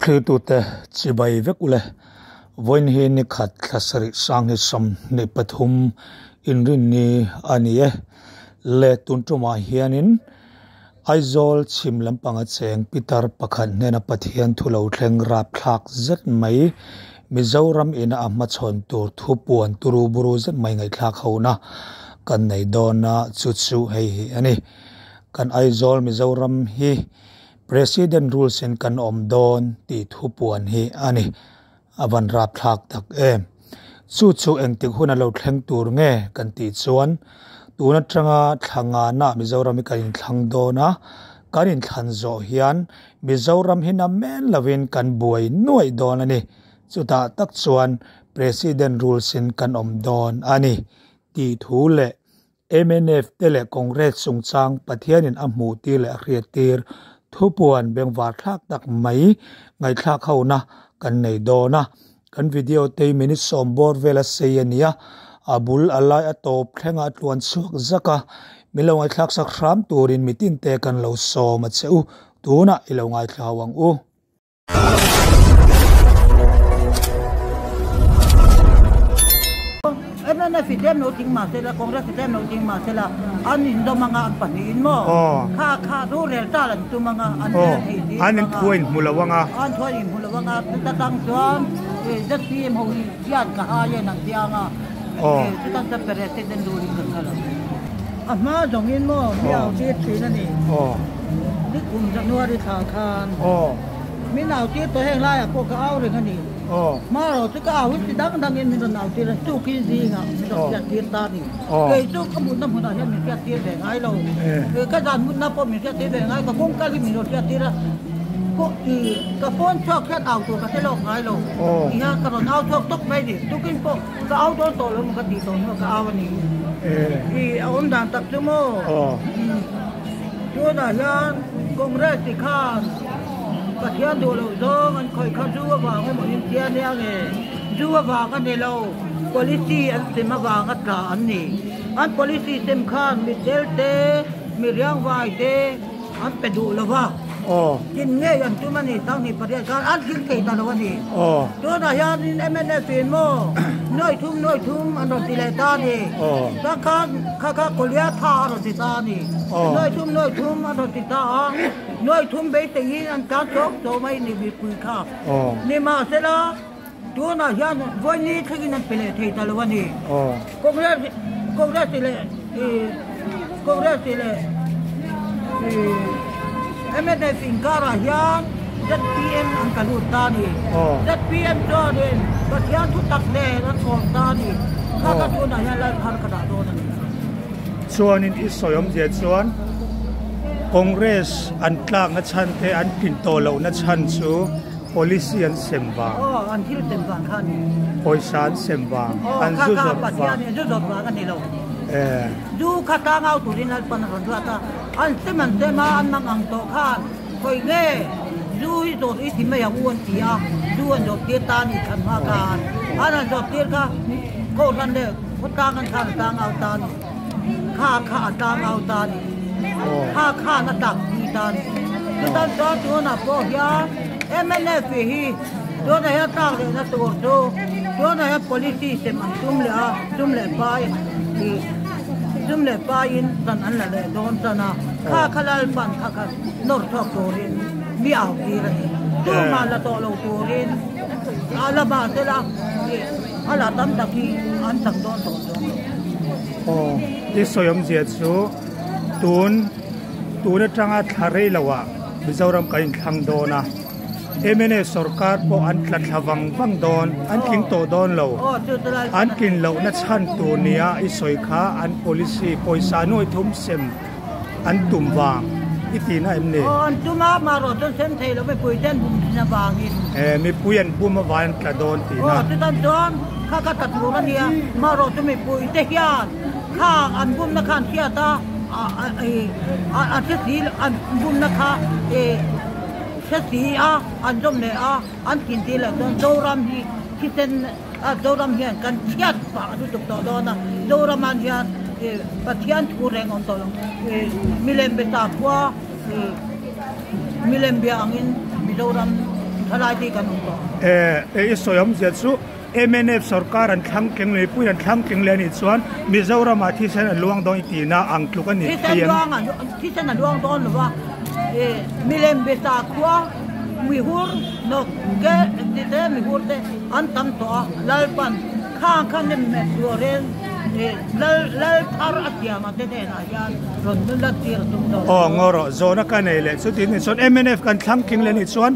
Thlirtute chibai vek ule. Vawiin hi ni khat thla sarih sang hi 23 inrinni a ni e. Le tun tumah hianin Aizawl chhim lampanga cheng pitar pakhat hnena Pathian thu lo thleng rapthlak zet mai Mizoram ina a hmachhawn tur thu puan turu buru zet mai ngaihthlak hona kan nei dawn a, chu chu hei hi a ni. Kan Aizawl Mizoram hi President rules in kan awm dawn tih thu puan hi a ni. A van rapthlak tak em. Chu chu engtik hun a lo thleng tur nge kan tih chuan tun atanga thla ngana Mizoram hi kan inthlang dawn a, kan inthlan zawh hian Mizoram hi na men lovin kan buai nuaih dawn a ni. Chutah tak chuan President rules in kan awm dawn a ni tih thu leh Mnf te leh Congress chungchang Pathianin a hmuh tir leh a hriat tir thupuan bengvar thlak tak mai ngaihthlak hona kan nei dawn a. Kan video te hi minute sawm bawr vel a sei a nia, a bul a lai a tawp thlengah a tluan chhuak zak a, min lo ngaihthlak sak hram turin mitin te kan lo sawm a che u, tunah i lo ngaithla ho ang u. MNF i tlem lo ding mah sela, Congress i tlem lo ding mah sela, an indawm anga an pahnihin maw? Kha kha rorel tal an tum anga an rel thei si An inthu a inhmu lo anga. An thu a inhmu lo anga, chuta tang chuan ZPM ho hi hian ka hai en an tia anga, chutan chuan president ruling kan kal ang. A hma zawngin maw mi au tir thin a ni. Ni kum January thla khan. Min au tir tawh heng laiah pawh ka au reng a ni. Hmarawh chu ka au hi chi dang dangin min rawn au tir a, tukin zingah min rawn hriat tir ta a ni. Kei chu ka mutna hmunah hian min hriat tir ve ngai lo. Ka zan mutna pawh min hriat tir ve ngai, ka kawng kal hi min rawn hriat tir a. Ka phone chhuak hian au tur ka hre lawk ngai lo. Tihian ka rawn au chhuak tawp mai a ni. Tukin pawh ka au dawn tawh lo maw ka tih tawh hnuah ka au a ni. A awm dan tak chu maw? Tunah hian Congress ti khan Pathian duh loh zawng an khawih kha zu avang emaw in tia nia nge? Zu avang a ni lo, policy an sem avang a tla an ni. An policy sem khan mi tel te, mi riangvai te an pe duh lo va. Tin ngei an tum a ni, 2008 khan an thil thei ta lo a ni. Tunah hianin mnf in maw nuai thum nuai thum an rawn ti leh ta a ni. Chuan khan kha kha Goliatha a rawn ti ta a ni. Nuai thum nuai thum an rawn ti ta a, nuai thum beiseiin an tlan chawk chawk mai ni mipui kha. Nimahsela tunah hian vawi thlengin an pe leh thei ta lo a ni. Congress Congress leh Congress leh mnf inkarah hian zpm an ka lut ta a ni. Zpm chuanin Pathian thu tak nen an awm ta a ni. Kha kha tunah hian Lalthar ka dah dawn a ni. Chuanin i sawi awmzia chuan Congress an tlakna chhan te an tlin tawh lohna chhan chu Policy an sem vang. Aw, an thil sem vang kha a ni. Pawisa an sem vang. Aw, An kha zu kha zawrh vang. Pathian in zu zawrh vang a ni lo. Eh. Zu kha tlangau turin Lalpan a rawn ruat a, an sem an sem a, an mang ang tawh khan khawi nge zu hi zawrh i ti mai ang u an ti a, zu an zawrh tir ta a ni thlan hma khan. An han zawrh tir kha Kohhran leh khawtlang an khan a tlangau ta a ni. Kha kha a tlangau ta a ni. Kha khan a tlak pui ta a ni. Chutan chuan tunah pawh hian mnf hi tunah hian tlak lehna tur chu tunah hian policy sem an tum leh a, sum leh pai ih sum leh paiin tan an la leh dawn tan a, kha kha Lalpan kha kha nawr chhuak turin mi au tir a ni. Tumah la tawh lo turin a la mahsela ih a la tam tak hi an chak dawn tawh chuang lo. Aw, i sawi awmzia chu tun tun atanga thla rei loah Mizoram kan inthlang dawn a, mnf sorkar pawh an tla thla vang vang dawn, an tling tawh dawn lo. An tlin lohna chhan tur nia i sawi kha an policy pawisa nuai thum sem an tum vang i tihna em ni? Aw, an tum a, marawh chuan sem thei lo mipui te an bum thin avangin. Eh, mipui an bum avangin an tla dawn tihna. Aw, chutan chuan kha kha tla tur a nia, marawh chu mipui te hian Khang an bumna kha an hriat a, a hre si an bumna kha hre si a, an zawm leh a, an thin tir leh chuan Zoram hi thisen Zoram hian kan chhiat pah lutuk tawh dawn a, Zoram an hian Pathian thu reng awm tawh lo, milem be sakhua milem bia angin Mizoram. Thalai te hi kan awm tawh. E i sawi awmzia chu mnf sorkar an thlang tling leh mipui an thlang tling leh anih chuan Mizoram ah thisen a luang dawn i tihna ang tluk a ni thei em? Thisen a luang dawn lo va, milem be sakhua mihur nawk te tite mihur te an tam tawh a, Lalpan khang kha nem met turin lal lal thar a siam a te hnenah hian rawn nula tir a tum dawn. Aw ngaw rawh, zawhna ka nei leh chutin ni chuan mnf kan thlang tling leh anih chuan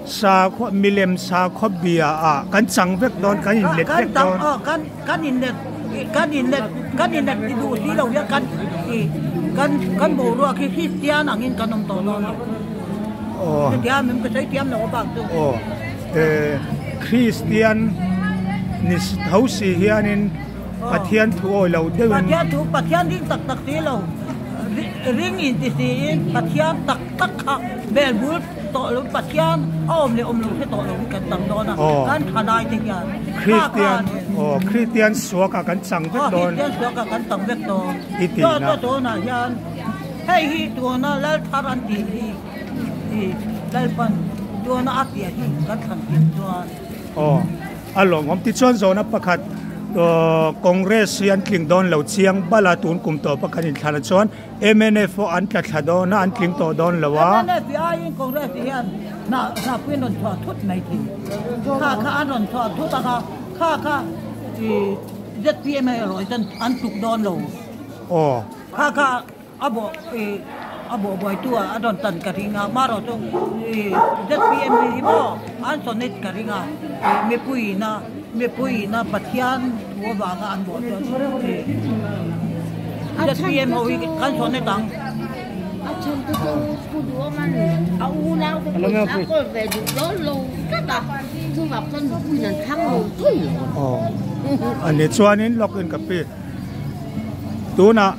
Sakhua, milem sakhua bia ah kan chang vek dawn, kan inlet vek dawn. Kan kan inlet, kan inlet, kan inlet ti duh si lo hian kan i kan kan boruak hi Kristian angin kan awm tawh dawn lo. Aw. Chutiang min ka sawi thiam lo a bak chu. Aw, eh Kristian ni tho si hianin Pathian thu awi lo deuhin. Pathian thu, Pathian ring tak tak si lo, ring inti siin Pathian tak tak kha bel bul. Tawh lo Pathian a awm leh awm lo hre tawh lo hi kan tam dawn a, kan tha lai te hian kha kha a ni. Aw Kristian suakah kan chang vek dawn. Aw Kristian suakah kan chang vek dawn. I tih na. Chuan tunah hian hei hi tuna Lalthar an tih hi i Lalpan tuna a piah hi kan thlan tir chuan. Aw. A lawmawm tichuan zawhna pakhat Congress hi an tling dawn lo chiang bala tun kum tawh pakhat inthlan ah chuan mnf pawh an tla thla dawn a, an tling tawh dawn lo a. Mnf hi aiin Congress hi hian hna hnapui an rawn chhuah thut mai thei. Kha kha an rawn chhuah thut ang a, kha kha zpm erawh hi chuan an tluk dawn lo. Aw. Kha kha a bawh a bawh buaitu ah a rawn tan ka ring a, marawh chu zpm hi maw an sawnit ka ring a, mipuiin a mipuiin a Pathian thu avanga an bawh chuan. ZPM ho hi kan sawn het ang. A chhan te chu Pu Duhawman a unau te pawisa a kawl ve duh dawn lo tlat a, chuvang chuan mipuiin an thlang lo thei lo. Aw a ni chuanin lawk in ka pi tunah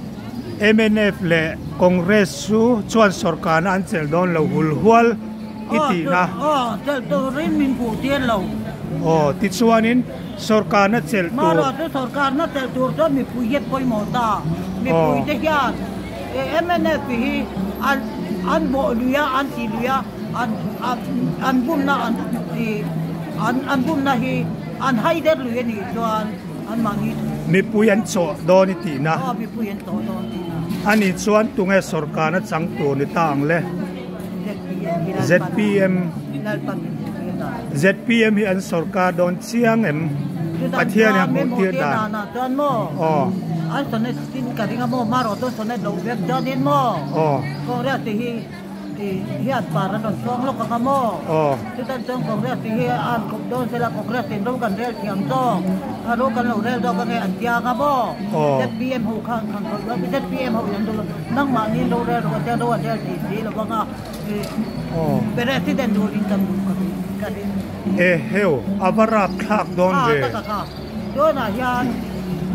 mnf leh Congress chu chuan sawrkarna an chelh dawn lo hul hual i tihna. Aw chelh turin min hmuh tir lo. Aw tichuanin Sorkarna chelh tur. Mahrawh chu sorkarna chelh tur chuan mipui hi an pawimawh ta. Mipui te hian mnf hi an an bawh lui a, an tih lui a, an an bumna an an an bumna hi an hai der lui a nih chuan an mahni. Mipui an chawh dawn i tihna. Aw mipui an chawh dawn tihna. Ani chuan tunge sorkarna chang tur ni ta ang le? ZPM. ZPM. ZPM hi an sorkar dawn chiang em? Pathian in a hmuh tir dan. Aw. Aw. Aw. Aw. Nangmahni lo rel rawh chuan ro an rel thei si lo vang a, President turin kan duh ka ring ka ring. Eheu, a va rap thlak dawn ve. A taka kha, tunah hian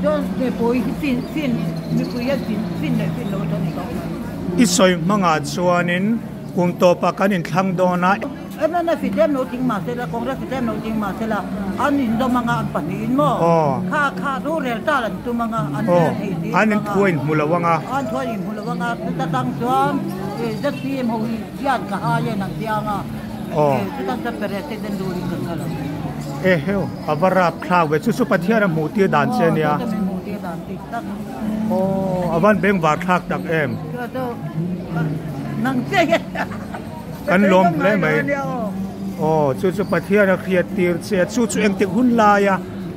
chuan mipui hi fin fin mipui hian fin fin leh fin lo chuan i kau mai. I sawi hmangah chuanin kum tawpah kan inthlang dawn a. Mnf i tlem lo ting mah sela, Congress i tlem lo ting mah sela, an indawm anga an pahnihin maw? Kha kha rorel tal an tum anga, an rel thei si lo anga. An inthu a inhmu lo anga. An thu a inhmu lo anga, chuta tang chuan zpm ho hi hian ka hai en an tia anga, chuta chuan president ruling kan kal ang. Eheu, a va rap thlak ve, chu chu Pathian a hmuh tir dan che ania. Aw, chu chu min hmuh tir dan dik tak. Aw, a van bengvar thlak tak em. Chu chu, nang che hian. Kan lawm hle mai. Aw, chu chu Pathian a hriat tir che a, chu chu engtik hun laia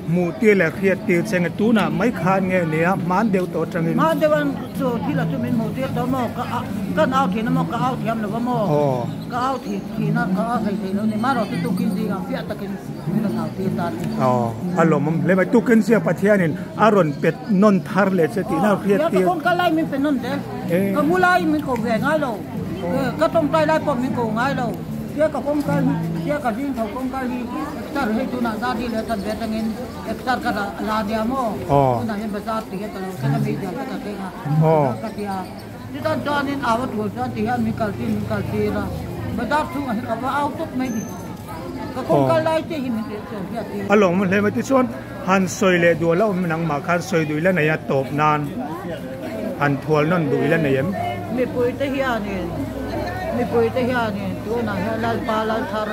hmuh tir leh hriat tir che nge tunah mai khan nge nia hman deuh tawh atangin. Hman deuh an chu thil a chu min hmuh tir tawh maw, ka kan au thin a maw, ka au thiam lo a maw, ka au thin thin a, ka au thei thei lo ni, marawh chu tukin zingah fiah takin min rawn au tir ta a ni. Aw, a lawmawm hle mai, tukin zia Pathianin a rawn pet nawn thar leh che tihna a hriat tir. Aw, ka kawngka lai min pe nawn zel, ka mu lai min ko ve ngai lo. Ka tawngtai lai pawh min ko ngai lo. Tia ka kawng kal hi, tia ka zing tho kawng kal hi exer hei tunah Zadi leh Chan ve atangin exer ka la nia maw? Tunah hian bazar ti hian ka lo thleng a, media te ka thleng a, ka ti a. Chutan chuanin au a tul chuan ti hian min kal tir, min kal tir a. Bazar chhungah hian ka va au tawp mai ni. Ka kawng kal lai te hi min hriat tir. A lawm hle mai tichuan han sawi leh duh a la awm nangmah khan sawi duh ila nei a tawp nan. Han thual nawn duh ila nei em? Mipuite hianin Mipuite hianin tunah hian Lalpa Lalthar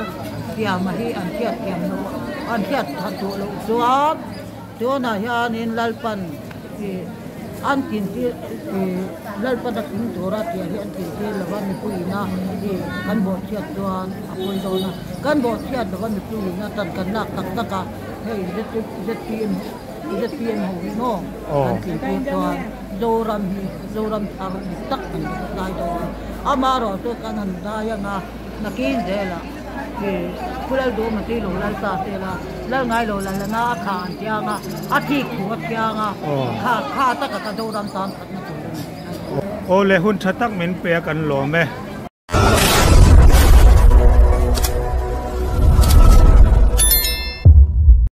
Siama hi an hriat thiam loh an hriat that duh loh chuan tunah hianin Lalpan ih an tintir ih Lalpan a tling tura tih hi an tintir lova mipuiina ih kan bawhchhiat chuan a pawi dawn a, kan bawhchhiat lova mipuiina tan kan lak tak tak a hei zpm zpm ho hi maw an tintir chuan Zoram hi Zoram thar dik tak an lai dawn a, amaherawhchu kan han dai anga. Nakin zelah i Pu Lalduhawma chu i lo lal ta se la, lal ngai lo lal lana a kha an thiang a, a thik thu a thiang a, kha kha taka ka Zoram tan thatna tur a ni. Aw le, hun tha tak min pe a kan lawm e.